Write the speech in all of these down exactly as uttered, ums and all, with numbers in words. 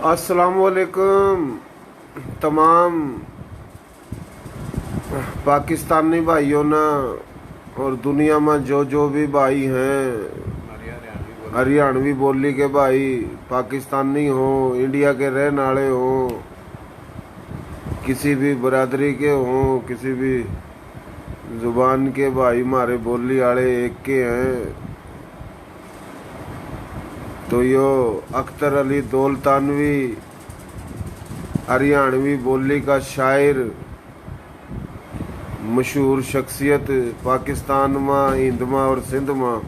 अस्सलाम वालेकुम तमाम पाकिस्तानी भाइयों ने और दुनिया में जो जो भी भाई हैं, हरियाणवी बोली के भाई, पाकिस्तानी हो, इंडिया के रहने वाले हो, किसी भी बरादरी के हो, किसी भी जुबान के भाई, म्हारे बोली आले एक के हैं। तो यो अख्तर अली दौलतानवी, हरियाणवी बोली का शायर, मशहूर शख्सियत, पाकिस्तान में, हिंद में और सिंध में,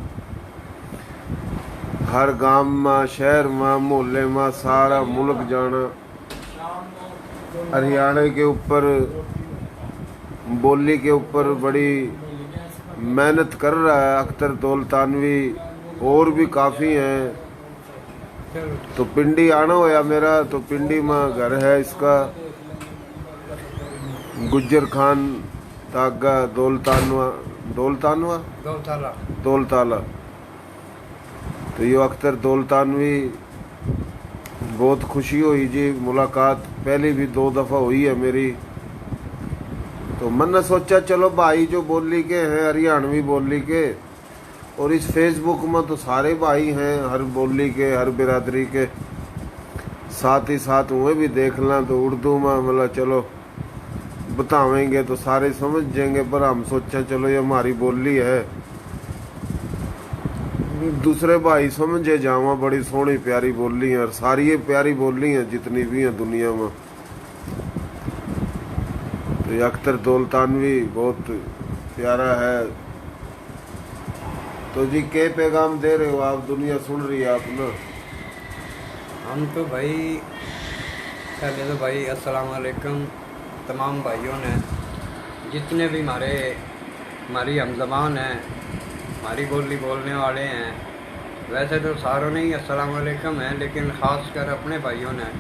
हर गांव में, शहर में, मोहल्ले में, सारा मुल्क जाना। हरियाणा के ऊपर बोली के ऊपर बड़ी मेहनत कर रहा है अख्तर दौलतानवी, और भी काफ़ी हैं। तो पिंडी आना होया मेरा, तो पिंडी में घर है इसका, गुज्जर खान तागा दौलतानवा, दौलतानवा? दौलताला। दौलताला। तो यो अख्तर दौलतानवी, बहुत खुशी हुई जी मुलाकात, पहले भी दो दफ़ा हुई है मेरी। तो मैंने सोचा चलो भाई जो बोली के हैं, हरियाणवी बोली के, और इस Facebook में तो सारे भाई हैं हर बोली के, हर बिरादरी के, साथ ही साथ उन्हें भी देख लें। तो उर्दू में मतलब चलो बतावेंगे तो सारे समझ जाएंगे, पर हम सोचा चलो ये हमारी बोली है, दूसरे भाई समझे जावा, बड़ी सोहनी प्यारी बोली है, और सारी ये प्यारी बोली है जितनी भी हैं दुनिया में। तो ये अख्तर दौलतानवी बहुत प्यारा है। तो जी, के पैगाम दे रहे हो आप, दुनिया सुन रही है आप ना? हम तो भाई, पहले तो भाई अस्सलाम वालेकुम तमाम भाइयों ने, जितने भी हमारे, हमारी हमजबान हैं, हमारी बोली बोलने वाले हैं। वैसे तो सारों ने ही अस्सलाम वालेकुम है, लेकिन ख़ास कर अपने भाइयों ने,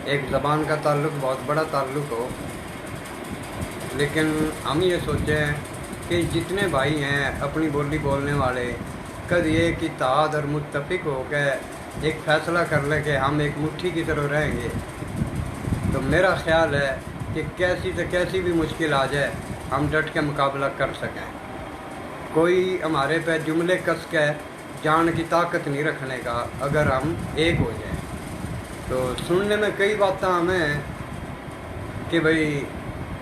एक ज़बान का ताल्लुक बहुत बड़ा ताल्लुक हो, लेकिन हम ये सोचें कि जितने भाई हैं अपनी बोली बोलने वाले, कद ये एक इत्तेहाद और मुत्तफिक होकर एक फैसला कर लें कि हम एक मुट्ठी की तरह रहेंगे, तो मेरा ख्याल है कि कैसी तो कैसी भी मुश्किल आ जाए, हम डट के मुकाबला कर सकें। कोई हमारे पे जुमले कस के जान की ताकत नहीं रखने का, अगर हम एक हो जाएं। तो सुनने में कई बातें हमें कि भाई,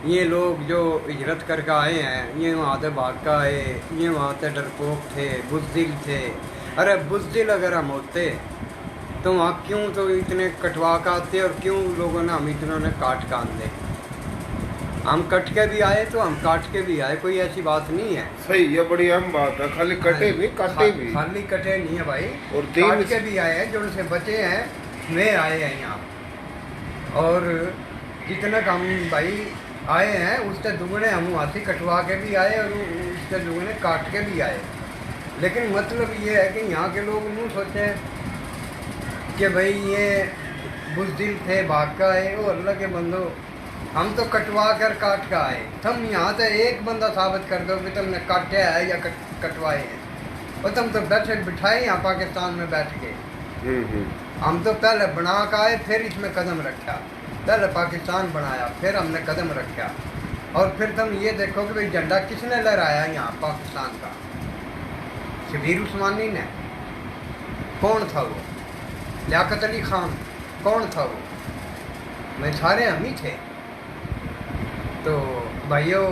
ये लोग जो हिजरत करके आए हैं, ये वहाँ से भाग कर आए, ये वहाँ से डरपोक थे, बुजदिल थे। अरे, बुजदिल अगर हम होते तो वहाँ क्यों तो इतने कटवा के आते और क्यों लोगों ने हम इतनों ने काट कान दे। हम कट के भी आए तो हम काट के भी आए, कोई ऐसी बात नहीं है। सही, ये बड़ी अहम बात है, खाली कटे हाँ, नहीं, काटे खा-, भी। खाली कटे नहीं है भाई, और तीन काट के भी आए हैं, जो उनसे बचे हैं, वे आए हैं यहाँ। और जितने हम भाई आए हैं, उससे दुगने हम वहाँ से कटवा के भी आए और उ-, उससे दुगने काट के भी आए। लेकिन मतलब ये है कि यहाँ के लोग यूँ सोचें कि भाई, ये बुजदिल थे, भाग का है, ओ अल्लाह के बंदो, हम तो कटवा कर काट का आए। तुम यहाँ से एक बंदा साबित कर दो कि तुमने काटे है या कट-, कटवाए हैं। और तुम तो बैठे बिठाए यहाँ पाकिस्तान में बैठ के। हम्म, हम्म। हम तो पहले बना का आए, फिर इसमें कदम रखा। पहले पाकिस्तान बनाया, फिर हमने कदम रखा। और फिर तुम ये देखो कि भाई, झंडा किसने लहराया यहाँ पाकिस्तान का? शबीर उस्मानी ने। कौन था वो? लियाकत अली खान। कौन था वो? मैं, सारे हम ही थे। तो भाइयों,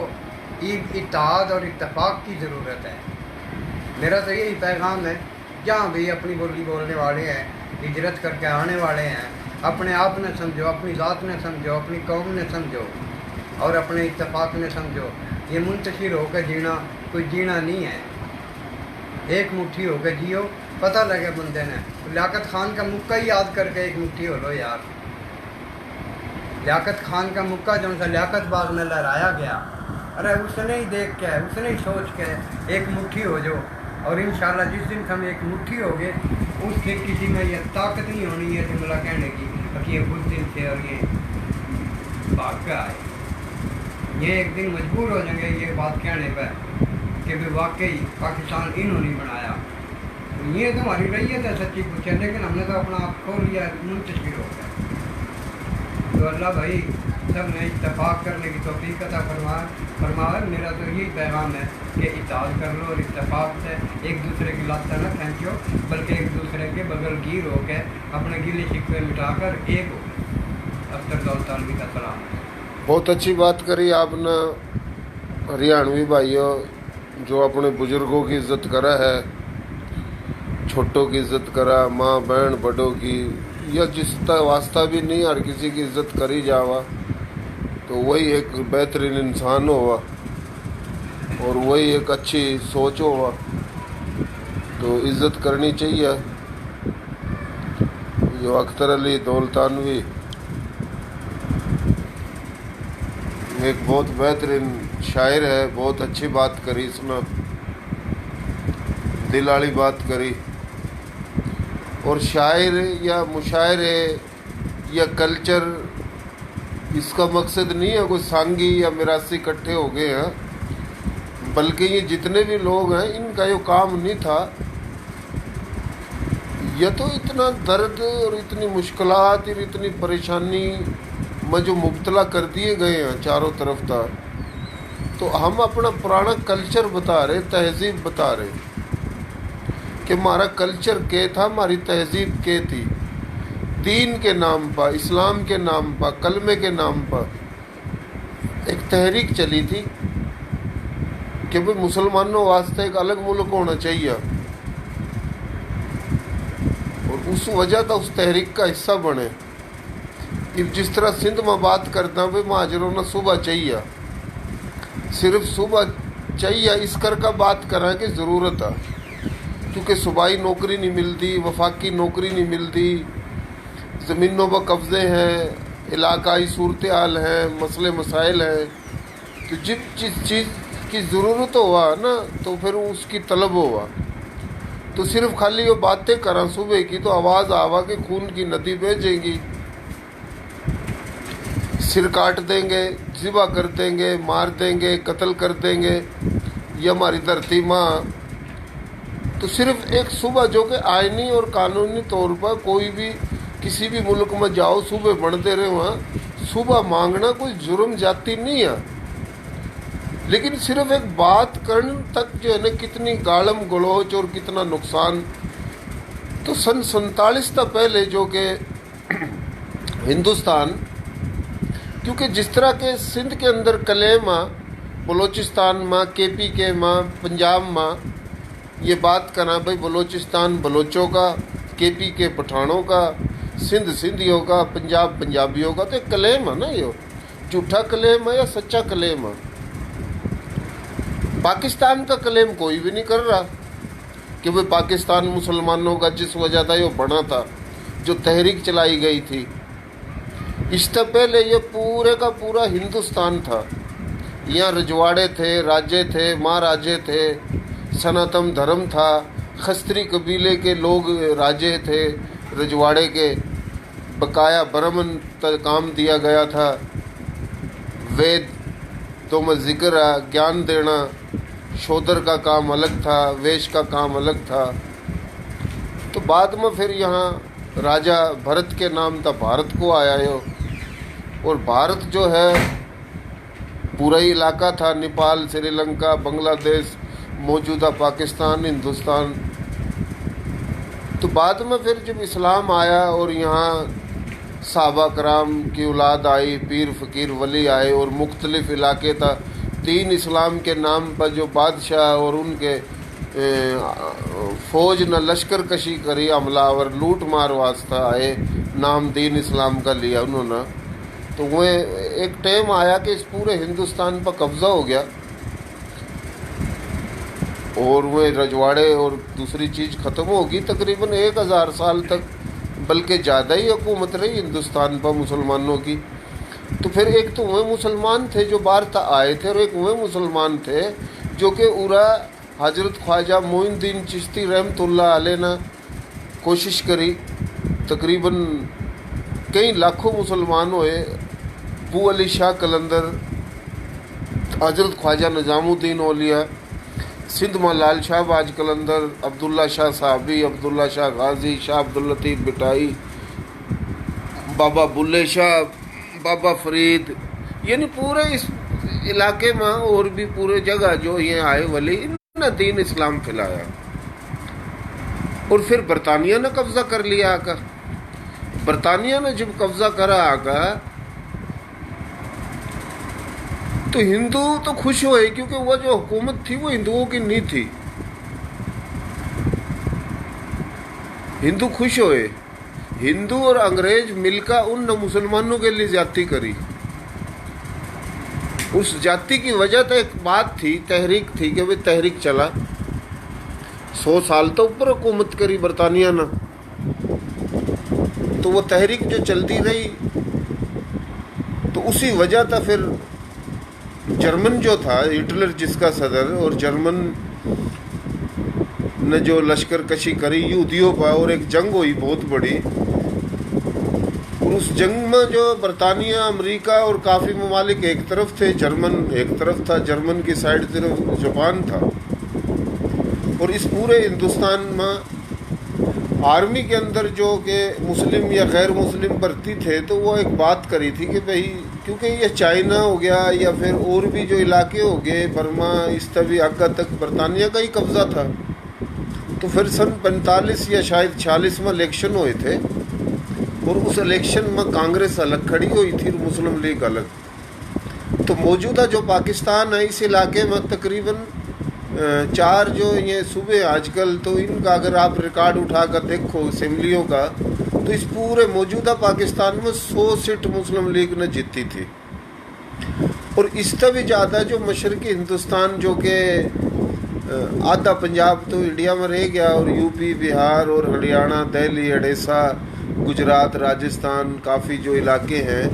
ईद इत्तेहाद और इत्तेफाक की ज़रूरत है। मेरा तो यही पैगाम है, जहाँ भी अपनी बोली बोलने वाले हैं, हिजरत करके आने वाले हैं, अपने आप ने समझो, अपनी ज़ात ने समझो, अपनी कौम ने समझो और अपने इत्तेफाक ने समझो। ये मुंतशिर होकर जीना कोई जीना नहीं है। एक मुट्ठी होकर जियो, पता लगे बंदे ने। लियाकत खान का मुक्का ही याद करके एक मुट्ठी हो लो यार। लियाकत खान का मुक्का जो सा लियाकत बाग में लहराया गया, अरे उसने ही देख के, उसने ही सोच के एक मुट्ठी हो जाओ। और इंशाल्लाह जिस दिन हम एक मुट्ठी हो गए, उस दिन किसी में यह ताकत नहीं होनी है जुमला कहने की कि ये बुजदिल थे और ये भाग के आए। ये एक दिन मजबूर हो जाएंगे ये बात कहने पर कि भी वाकई पाकिस्तान इन्होंने बनाया। ये तो हमारी रैयत है सच्ची पूछे, लेकिन हमने तो अपना आप खो लिया, मुंतशिर हो गया। तो अल्लाह भाई सब ने इत्तेफाक करने की तौफीक अता फरमाए, फरमाए। मेरा तो यही पैगाम है कि इताअत कर लो और इत्तेफाक से एक दूसरे की लातां ना खींचो, बल्कि एक दूसरे के बगल गिर होके अपने गिले शिकवे मिटाकर एक हो। अख्तर दौलतानवी का सलाम। बहुत अच्छी बात करी आपने, हरियाणवी भाइयों, जो अपने बुजुर्गों की इज्जत करे है, छोटों की इज्जत करा, माँ, बहन, बड़ों की, या जिसका वास्ता भी नहीं, हर किसी की इज्जत करी जावा, तो वही एक बेहतरीन इंसान होवा और वही एक अच्छी सोच होवा। तो इज्जत करनी चाहिए। जो अख्तर अली दौलतानवी एक बहुत बेहतरीन शायर है, बहुत अच्छी बात करी इसने, दिल वाली बात करी। और शायर या मुशायरे या कल्चर, इसका मकसद नहीं है कोई सांगी या मिरासी इकट्ठे हो गए हैं, बल्कि ये जितने भी लोग हैं, इनका ये काम नहीं था। ये तो इतना दर्द और इतनी मुश्किलात और इतनी परेशानी में जो मुब्तला कर दिए गए हैं चारों तरफ तक, तो हम अपना पुराना कल्चर बता रहे, तहजीब बता रहे कि हमारा कल्चर के था, हमारी तहजीब के थी। दीन के नाम पर, इस्लाम के नाम पर, कलमे के नाम पर एक तहरीक चली थी कि भाई, मुसलमानों वास्ते एक अलग मुल्क होना चाहिए, और उस वजह था उस तहरीक का हिस्सा बने। इब जिस तरह सिंध में बात करता, भाई, महाजरों ने सूबा चाहिए, सिर्फ सूबा चाहिए, इस करके बात करा कि ज़रूरत है, क्योंकि सूबाई नौकरी नहीं मिलती, वफाकी नौकरी नहीं मिलती, ज़मीनों पर कब्जे हैं, इलाकाई सूरत हाल हैं, मसले मसाइल हैं। तो जिस जिस चीज़ की ज़रूरत होवा ना, तो फिर उसकी तलब होवा। तो सिर्फ खाली वो बातें करा सूबे की, तो आवाज़ आवा कि खून की नदी बह जाएगी, सिर काट देंगे, जिबा कर देंगे, मार देंगे, कत्ल कर देंगे, ये हमारी धरती माँ। तो सिर्फ एक सूबा जो कि आइनी और कानूनी तौर पर कोई भी किसी भी मुल्क में जाओ, सूबे बनते रहे, वहाँ सूबा मांगना कोई जुर्म जाति नहीं है। लेकिन सिर्फ एक बात करण तक जो है ना, कितनी गालम गलोच और कितना नुकसान। तो सन सैंतालीस तक पहले जो कि हिंदुस्तान, क्योंकि जिस तरह के सिंध के अंदर क्लेम आ, बलूचिस्तान में, केपीके में, पंजाब में, ये बात करा भाई, बलूचिस्तान बलोचों का, केपीके पठानों का, सिंध सिंधियों का, पंजाब पंजाबियों का, तो एक क्लेम है ना, यो झूठा क्लेम है या सच्चा क्लेम है? पाकिस्तान का क्लेम कोई भी नहीं कर रहा कि भाई, पाकिस्तान मुसलमानों का, जिस वजह था यो बना था, जो तहरीक चलाई गई थी, इससे पहले ये पूरे का पूरा हिंदुस्तान था। यहाँ रजवाड़े थे, राजे थे, महाराजे थे, सनातन धर्म था, खस्त्री कबीले के लोग राजे थे रजवाड़े के। बकाया ब्राह्मण का काम दिया गया था। वेद तो में जिक्र है, ज्ञान देना, शूद्र का काम अलग था, वैश्य का काम अलग था। तो बाद में फिर यहाँ राजा भरत के नाम था, भारत को आया यो। और भारत जो है, पूरा ही इलाका था, नेपाल, श्रीलंका, बांग्लादेश, मौजूदा पाकिस्तान, हिंदुस्तान। तो बाद में फिर जब इस्लाम आया और यहाँ सहाबा कराम की औलाद आई, पीर फकीर वली आए और मुख्तलिफ इलाके था, दीन इस्लाम के नाम पर जो बादशाह और उनके, ए, फौज न लश्कर कशी करी, हमलावर लूट मार वास्ता आए, नाम दीन इस्लाम का लिया उन्होंने। तो वह एक टाइम आया कि इस पूरे हिंदुस्तान पर कब्जा हो गया और वह रजवाड़े और दूसरी चीज़ ख़त्म होगी तकरीबन एक हज़ार साल तक, बल्कि ज़्यादा ही हुकूमत रही हिंदुस्तान पर मुसलमानों की। तो फिर एक तो वह मुसलमान थे जो बाहर तक आए थे और एक वह मुसलमान थे जो कि उरा हजरत ख्वाजा मोइनुद्दीन चिश्ती रहमतुल्लाह अलैह ने कोशिश करी। तकरीबन कई लाखों मुसलमान होए। बू अली शाह कलंदर, हजरत ख्वाजा निजामुद्दीन औलिया, सिंध में लाल शाह बाज कलंदर, अब्दुल्ला शाह साहबी, अब्दुल्ला शाह गाजी, शाह अब्दुल लतीफ बिटाई, बाबा बुल्ले शाह, बाबा फरीद, यानी पूरे इस इलाके में और भी पूरे जगह जो ये आए वली, इन्होंने दीन इस्लाम फैलाया। और फिर बरतानिया ने कब्जा कर लिया आकर। बरतानिया ने जब कब्जा करा आकर, तो हिंदू तो खुश हुए, क्योंकि वो जो हुकूमत थी वो हिंदुओं की नहीं थी। हिंदू खुश हुए। हिंदू और अंग्रेज मिलकर उन मुसलमानों के लिए ज्यादती करी। उस ज्यादती की वजह तो एक बात थी, तहरीक थी कि भाई तहरीक चला। सौ साल तो ऊपर हुकूमत करी बरतानिया ने, तो वो तहरीक जो चलती रही, तो उसी वजह था फिर जर्मन जो था, हिटलर जिसका सदर, और जर्मन ने जो लश्कर कशी करी यहूदियों पर, और एक जंग हुई बहुत बड़ी। और उस जंग में जो बरतानिया, अमेरिका और काफ़ी ममालिक एक तरफ थे, जर्मन एक तरफ था, जर्मन की साइड तरफ जापान था। और इस पूरे हिंदुस्तान में आर्मी के अंदर जो कि मुस्लिम या गैर मुस्लिम भर्ती थे, तो वो एक बात करी थी कि भाई, क्योंकि ये चाइना हो गया या फिर और भी जो इलाके हो गए, बर्मा, इस तरह भी आगे तक बरतानिया का ही कब्जा था। तो फिर सन पैंतालीस या शायद छियालीस में इलेक्शन हुए थे, और उस इलेक्शन में कांग्रेस अलग खड़ी हुई थी और मुस्लिम लीग अलग। तो मौजूदा जो पाकिस्तान है, इस इलाके में तकरीबन, अ, चार जो ये सूबे हैं आजकल, तो इनका अगर आप रिकॉर्ड उठा कर देखो असेंबलियों का, तो इस पूरे मौजूदा पाकिस्तान में सौ सीट मुस्लिम लीग ने जीती थी। और इससे भी ज़्यादा जो मशरकी हिंदुस्तान, जो कि, अ, आधा पंजाब तो इंडिया में रह गया, और यूपी, बिहार और हरियाणा, दिल्ली, ओडिशा, गुजरात, राजस्थान, काफ़ी जो इलाके हैं,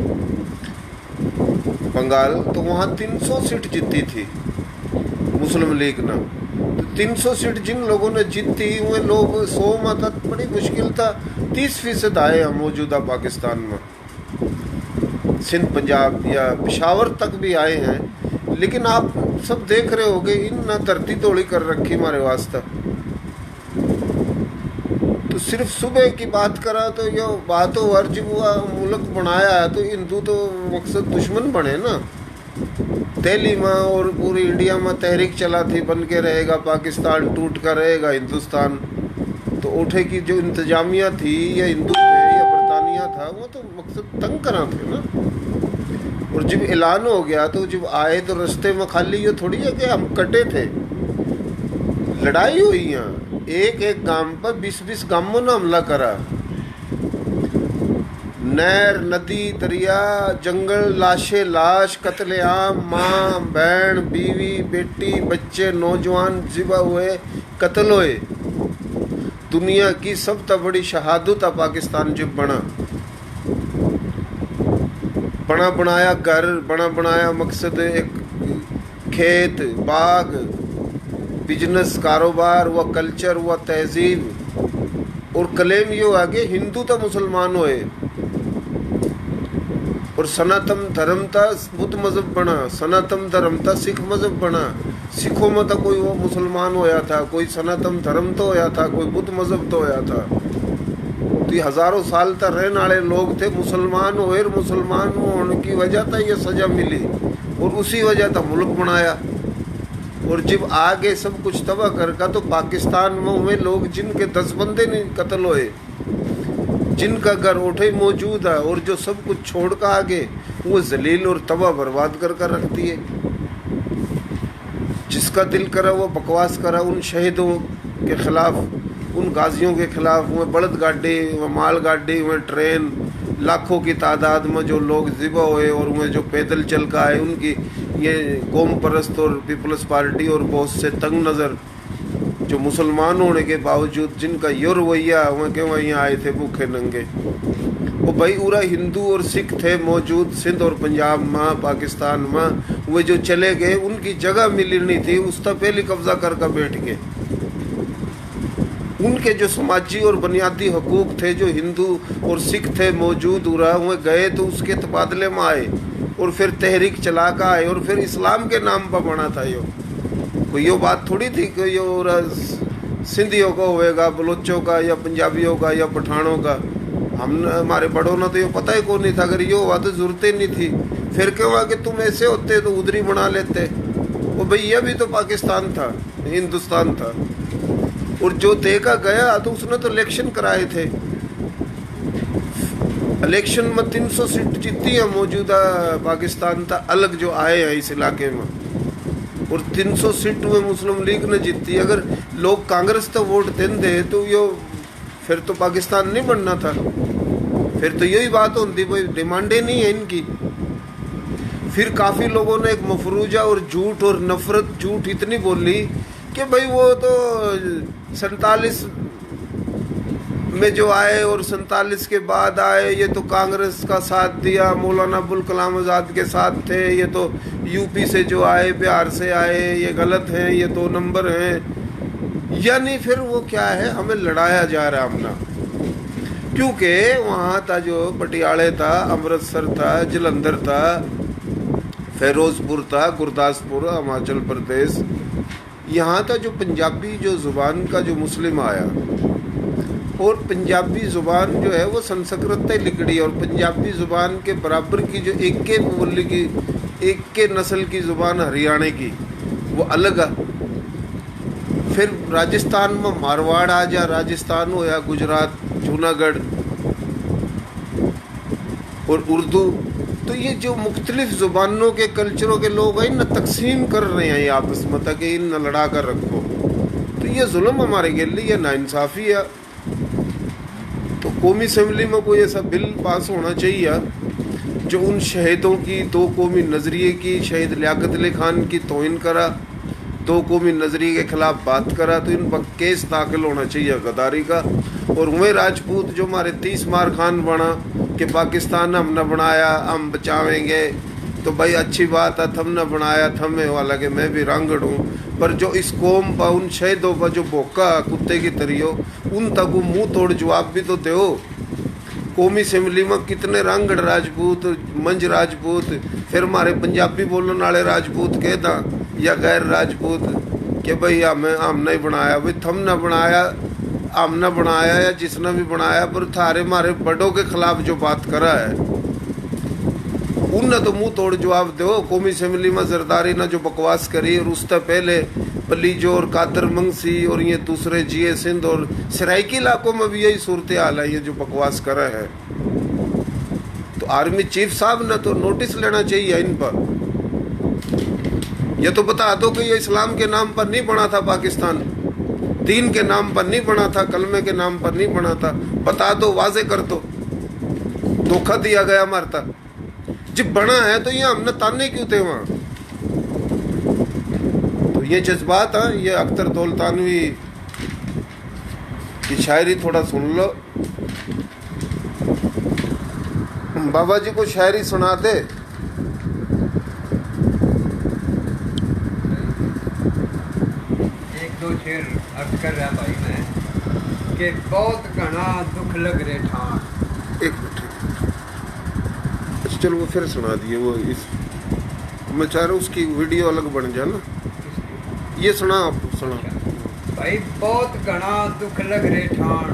बंगाल, तो वहाँ तीन सौ सीट जीती थी मुस्लिम लीग ने। तो तीन सौ सीट जिन लोगों ने जीती, वे लोग सौ में तक बड़ी मुश्किल था तीस फीसद आए हैं मौजूदा पाकिस्तान में। सिंध, पंजाब या पेशावर तक भी आए हैं, लेकिन आप सब देख रहे होगे, इन ना धरती धोली कर रखी हमारे वास्ते। तो सिर्फ सूबे की बात करा तो ये बात हो, और जब वो मुल्क बनाया है तो हिंदू तो मकसद दुश्मन बने ना। दिल्ली में और पूरी इंडिया में तहरीक चला थी, बन के रहेगा पाकिस्तान, टूट कर रहेगा हिंदुस्तान। तो उठे की जो इंतजामिया थी, या हिंदू थे या बरतानिया था, वो तो मकसद तंग करा थे ना। और जब ऐलान हो गया तो जब आए तो रास्ते में खाली ये थोड़ी है कि हम कटे थे, लड़ाई हुई। यहाँ एक एक गांव पर बीस बीस गांवों ने हमला करा। नहर, नदी, दरिया, जंगल, लाशे लाश, कत्लेआम, माँ, बहन, बीवी, बेटी, बच्चे, नौजवान जिबा हुए, कत्ल होए। दुनिया की सब तै बड़ी शहादत है पाकिस्तान जो बना। बना बनाया घर, बना बनाया मकसद, एक खेत, बाग, बिजनेस, कारोबार, व कल्चर, व तहजीब। और क्लेम यो है कि हिंदू तो मुसलमान होए, और सनातन धर्म ता बुद्ध मजहब बना, सनातन धर्म ता सिख मजहब बना। सिखों में तो कोई वो मुसलमान होया था, कोई सनातन धर्म तो होया था, कोई बुद्ध मजहब तो होया था। तो ये हजारों साल तक रहने वाले लोग थे, मुसलमान होए, और मुसलमान होने की वजह तै ये सजा मिली, और उसी वजह तै मुल्क बनाया। और जब आगे सब कुछ तबाह करका, तो पाकिस्तान में हुए लोग जिनके दस बंदे नहीं कत्ल होए, जिनका घर उठे मौजूद है, और जो सब कुछ छोड़ का आगे, वो जलील और तबाह बर्बाद कर कर रख दिए। जिसका दिल करा वो बकवास करा उन शहीदों के खिलाफ, उन गाजियों के खिलाफ। वह बलद गाड़ी, वह माल गाड़ी, वह ट्रेन, लाखों की तादाद में जो लोग जिबा हुए और वह जो पैदल चल का आए, उनकी ये कौम परस्त और पीपल्स पार्टी और बहुत से तंग नज़र जो मुसलमान होने के बावजूद जिनका यो रवैया है, वह के वह यहाँ आए थे भूखे नंगे। वो भाई, उरा हिंदू और सिख थे मौजूद सिंध और पंजाब में, पाकिस्तान में। वे जो चले गए, उनकी जगह मिलनी थी, उस तक पहले कब्जा करके बैठ गए। उनके जो समाजी और बुनियादी हकूक थे, जो हिंदू और सिख थे मौजूद उरा, वे गए तो उसके तबादले में आए और फिर तहरीक चला का आए और फिर इस्लाम के नाम पर बना था यो। यो बात थोड़ी थी कि यो और सिंधियों का होएगा, बलोचों का या पंजाबियों का या पठानों का। हम, हमारे बड़ों ने तो यो पता ही कोनी था। अगर यो हुआ तो जरूरत ही नहीं थी। फिर क्यों हुआ कि तुम ऐसे होते तो उधर ही बना लेते। वो भाई, ये भी तो पाकिस्तान था, हिंदुस्तान था। और जो देगा गया तो उसने तो इलेक्शन कराए थे। इलेक्शन में तीन सौ सीट जीती है मौजूदा पाकिस्तान का, अलग जो आए हैं इस इलाके में। और तीन सौ सीट में मुस्लिम लीग ने जीती। अगर लोग कांग्रेस तो वोट देंदे तो यो, फिर तो पाकिस्तान नहीं बनना था। फिर तो यही बात होती, कोई डिमांड ही नहीं है इनकी। फिर काफ़ी लोगों ने एक मफरूजा और झूठ और नफरत, झूठ इतनी बोली कि भाई, वो तो सैंतालीस में जो आए और सैंतालीस के बाद आए, ये तो कांग्रेस का साथ दिया, मौलाना अबुल कलाम आज़ाद के साथ थे, ये तो यूपी से जो आए, बिहार से आए, ये गलत हैं, ये दो नंबर हैं। यानी फिर वो क्या है, हमें लड़ाया जा रहा है अपना। क्योंकि वहाँ था जो पटियाले था, अमृतसर था, जलंधर था, फिरोजपुर था, गुरदासपुर, हिमाचल प्रदेश, यहाँ था जो पंजाबी जो जुबान का जो मुस्लिम आया, और पंजाबी जुबान जो है वो संस्कृत से लिकड़ी, और पंजाबी जुबान के बराबर की जो एक के बोली की, एक के नस्ल की जुबान हरियाणा की, वो अलग है। फिर राजस्थान में मारवाड़ आ जा, राजस्थान होया, गुजरात, जूनागढ़, और उर्दू। तो ये जो मुख्तलिफ जुबानों के, कल्चरों के लोग हैं, इन्हें तकसीम कर रहे हैं ये आपस में, ताकि इन्हें लड़ा कर रखो। तो ये जुल्म हमारे के लिए नाइंसाफ़ी है। तो कौमी असम्बली में कोई ऐसा बिल पास होना चाहिए जो उन शहीदों की, दो कौमी नज़रिए की, शहीद लियाकत अली खान की तौहीन करा, दो कौमी नज़रिए के खिलाफ बात करा, तो इन पर केस दाखिल होना चाहिए गद्दारी का। और वह राजपूत जो हमारे तीस मार खान बना कि पाकिस्तान हमने बनाया, हम बचावेंगे, तो भाई, अच्छी बात है, थमने बनाया, थमे वाला के मैं भी रांगड़ हूँ, पर जो इस कौम पर, उन शहीदों पर जो भोका कुत्ते की तरियो, उन तक वो मुंह तोड़ जवाब भी तो दो। कौमी असम्बली में कितने रांगड़ राजपूत, मंझ राजपूत, फिर हमारे पंजाबी बोलने वाले राजपूत कह दां या गैर राजपूत, कि भाई, हमें, हमने ही बनाया। भाई, थमने बनाया, हमने बनाया या जिसने भी बनाया, पर थारे, हमारे बड़ों के खिलाफ जो बात करा है, उनने तो मुंह तोड़ जवाब दो। कौमी असम्बली में जरदारी ने जो बकवास करी, और उससे पहले पलीजो और कादर मंगसी और ये दूसरे जीए सिंध और सराइकी इलाकों में भी यही सूरत हाल है, ये जो बकवास करे हैं। तो आर्मी चीफ साहब ने तो नोटिस लेना चाहिए इन पर। ये तो बता दो कि ये इस्लाम के नाम पर नहीं बना था पाकिस्तान, दीन के नाम पर नहीं बना था, कलमे के नाम पर नहीं बना था। बता दो, वाजे कर दो, धोखा दिया गया हमारे तक। जब बना है तो ये हमने ताने क्यों थे वहाँ? तो ये जज्बात है, ये अख्तर दौलतानवी की शायरी थोड़ा सुन लो। बाबा जी को शायरी सुना दे। एक दो शेर अर्ज कर रहा भाई मैं कि बहुत घना दुख लग रहे ठाण। एक मिनट, एक मिनट। अच्छा, चलो, वो फिर सुना दिए। वो इस, मैं चाह रहा हूँ उसकी वीडियो अलग बन जाए ना। ये सुना, आप सुना। भाई, बहुत घना दुख लग रहे ठाण,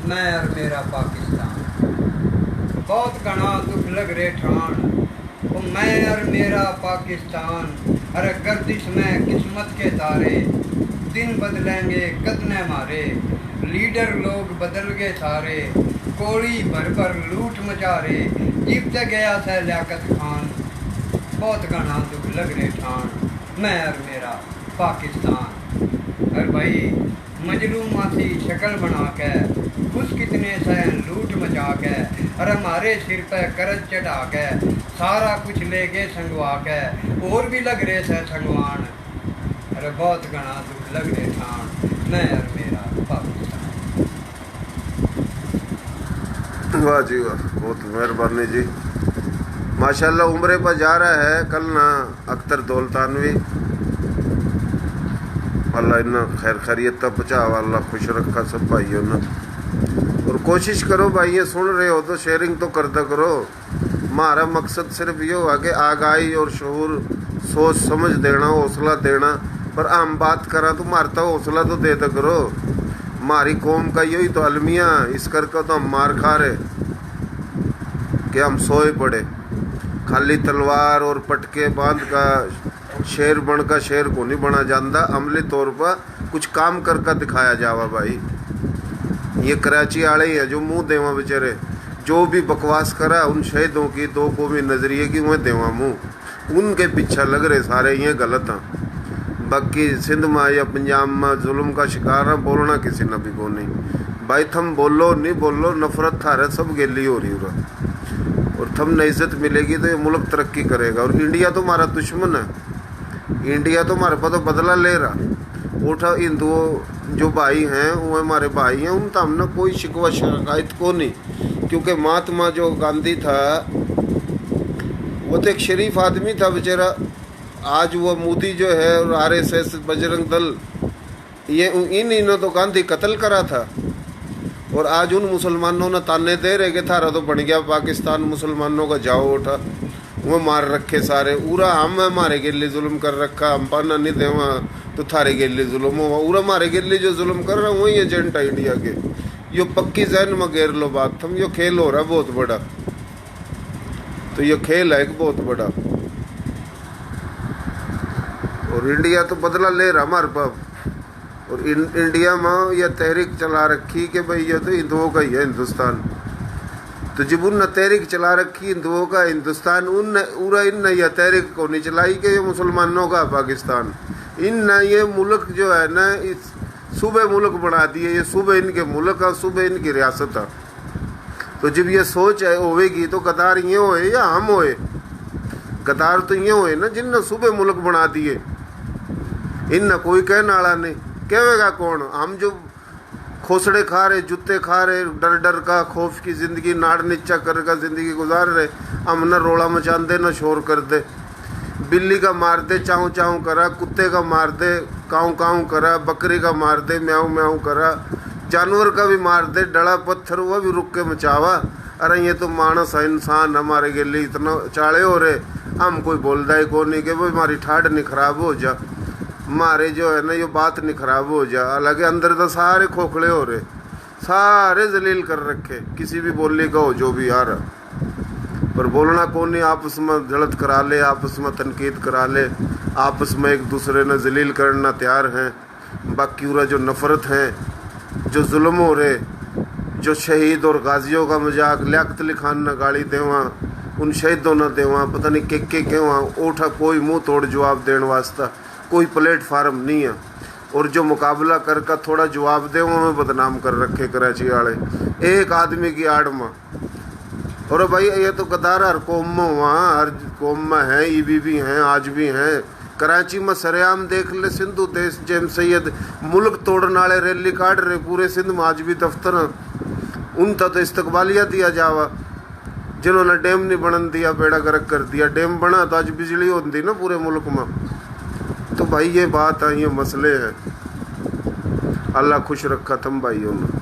मैं और मेरा पाकिस्तान। बहुत घना दुख लग रहे ठाण, ओ मैं और मेरा पाकिस्तान। अरे गर्दिश में किस्मत के तारे, दिन बदलेंगे कद ने हमारे। लीडर लोग बदल गए सारे, कोली भर भर लूट मचा रहे। जीपते गया सै लियाकत खान, बहुत घना दुख लग रहे ठाण, मैं और मेरा पाकिस्तान। अरे भाई, मजलूमा सी शक्ल बना के, खुश कितने सै लूट मचा के, अरे हमारे सिर पे कर्ज चढ़ा के, सारा कुछ ले गए संगवा के, और भी लग रहे सै संगवान। अरे बहुत घना दुख लग रहे ठाण, मैं और मेरा पाकिस्तान। वाह जी वाह, बहुत मेहरबानी जी। माशाल्लाह, उम्रे पर जा रहा है कल ना अख्तर दौलतानवी। अल्लाह इन्ना खैर खैरियत तक पहुँचावा, अल्लाह खुश रखा सब भाइयों ने। और कोशिश करो भाई, ये सुन रहे हो तो शेयरिंग तो करदा करो। म्हारा मकसद सिर्फ यो है कि आगाही और शऊर, सोच समझ देना, हौसला देना, पर हम बात करा तो मारता हौसला तो दे दे करो। हमारी कौम का यही तो अलमिया, इस करके तो हम मार खा रहे कि हम सोए पड़े। खाली तलवार और पटके बांध का शेर बन का शेर को नहीं बना जाता। अमली तौर पर कुछ काम करके दिखाया जावा भाई। ये कराची आले ही हैं जो मुंह देवा बेचारे, जो भी बकवास करा उन शहीदों की दो कौमी नजरिए की वह देवा मुंह। उनके पीछे लग रहे सारे, ये गलत हैं। बाकी सिंध में या पंजाब में जुल्म का शिकार है, बोलना किसी ने भी को नहीं। भाई थम बोलो नहीं बोलो, नफरत थारे सब गेली हो रही हो। और थम न इज्जत मिलेगी तो ये मुल्क तरक्की करेगा। और इंडिया तो हमारा दुश्मन है, इंडिया तो हमारे पास तो बदला ले रहा। उठा हिंदुओं जो भाई हैं वो हमारे भाई हैं, उन तो हमने कोई शिकवा शिकायत को नहीं। क्योंकि महात्मा जो गांधी था वो तो एक शरीफ आदमी था बेचारा। आज वो मोदी जो है और आरएसएस, बजरंग दल, ये उ-, इन इन्हों तो गांधी कत्ल करा था। और आज उन मुसलमानों ने ताने दे रहे कि थारा तो बन गया पाकिस्तान, मुसलमानों का जाओ उठा, वो मार रखे सारे। उरा हम हमारे गेले जुल्म कर रखा, हम पाना नहीं देवा तो थारे गेले जुल्म हुआ। उरा हमारे गेले जो जुल्म कर रहा वही एजेंट है इंडिया के। यो पक्की जहन में गेर लो बात थम, यो खेल हो रहा बहुत बड़ा। तो ये खेल है एक बहुत बड़ा। और इंडिया तो बदला ले रहा हमारे पास। और इन, इंडिया में यह तहरीक चला रखी कि भाई ये तो हिंदुओं का ही है हिंदुस्तान। तो जब उनने तहरीक चला रखी हिंदुओं का हिंदुस्तान, उनने उरा इनने यह तहरीक को नहीं चलाई कि ये मुसलमानों का पाकिस्तान। इनने ये मुल्क जो है ना, इस सूबे मुल्क बना दिए। ये सूबे इनके मुल्क है, सूबे इनकी रियासत है। तो जब ये सोच है होवेगी तो गद्दार ये होए या हम होए? गद्दार तो ये होए ना जिनने सूबे मुल्क बना दिए। इनने कोई कहने वाला नहीं। कहेगा कौन? हम जो खोसड़े खा रहे, जूते खा रहे, डर डर का खौफ की जिंदगी, नाड़ नीचा कर का जिंदगी गुजार रहे, हम न रोला मचांदे न शोर कर दे। बिल्ली का मार दे चाऊ चाऊ करा, कुत्ते का मार दे काऊ काऊ करा, बकरी का मार दे म्याऊ म्याऊ करा, जानवर का भी मार दे डला पत्थर, वह भी रुक के मचावा। अरे ये तो मानस है, इंसान, हमारे गेले इतना चाले हो रहे, हम कोई बोलदा ही को नहीं कि भाई हमारी ठाड नहीं खराब हो जा, हमारे जो है ना ये बात नहीं खराब हो जा। हालांकि अंदर तो सारे खोखले हो रहे, सारे जलील कर रखे, किसी भी बोली का हो जो भी यार। पर बोलना कौन नहीं, आपस में जलत करा ले, आपस में तनकीद करा ले, आपस में एक दूसरे ने जलील करना तैयार हैं। बाकी उरा जो नफरत है, जो जुल्म हो रहे, जो शहीद और गाजियों का मजाक, लियाकत अली खान ने गाली देवा, उन शहीदों ने देवा, पता नहीं के के कहवा, उठा कोई मुंह तोड़ जवाब देने वास्ता कोई प्लेटफार्म नहीं है। और जो मुकाबला करके थोड़ा जवाब दे, उन्हें बदनाम कर रखे कराची वाले एक आदमी की आड़ में। और भाई ये तो गद्दार हर कौम में हुआ, हर कौम में है, ईबी भी हैं, आज भी हैं। कराची में सरेआम देख ले, सिंधु देश जेम सैयद मुल्क तोड़ने वाले रैली काट रहे, पूरे सिंध में आज भी दफ्तर हैं। उनका तो इस्तकबालिया दिया जावा, जिन्होंने डैम नहीं बनन दिया, बेड़ा गर्क कर दिया। डैम बना तो आज बिजली होती ना पूरे मुल्क में। तो भाई ये बात है, ये मसले हैं। अल्लाह खुश रखा थम भाइयों ने।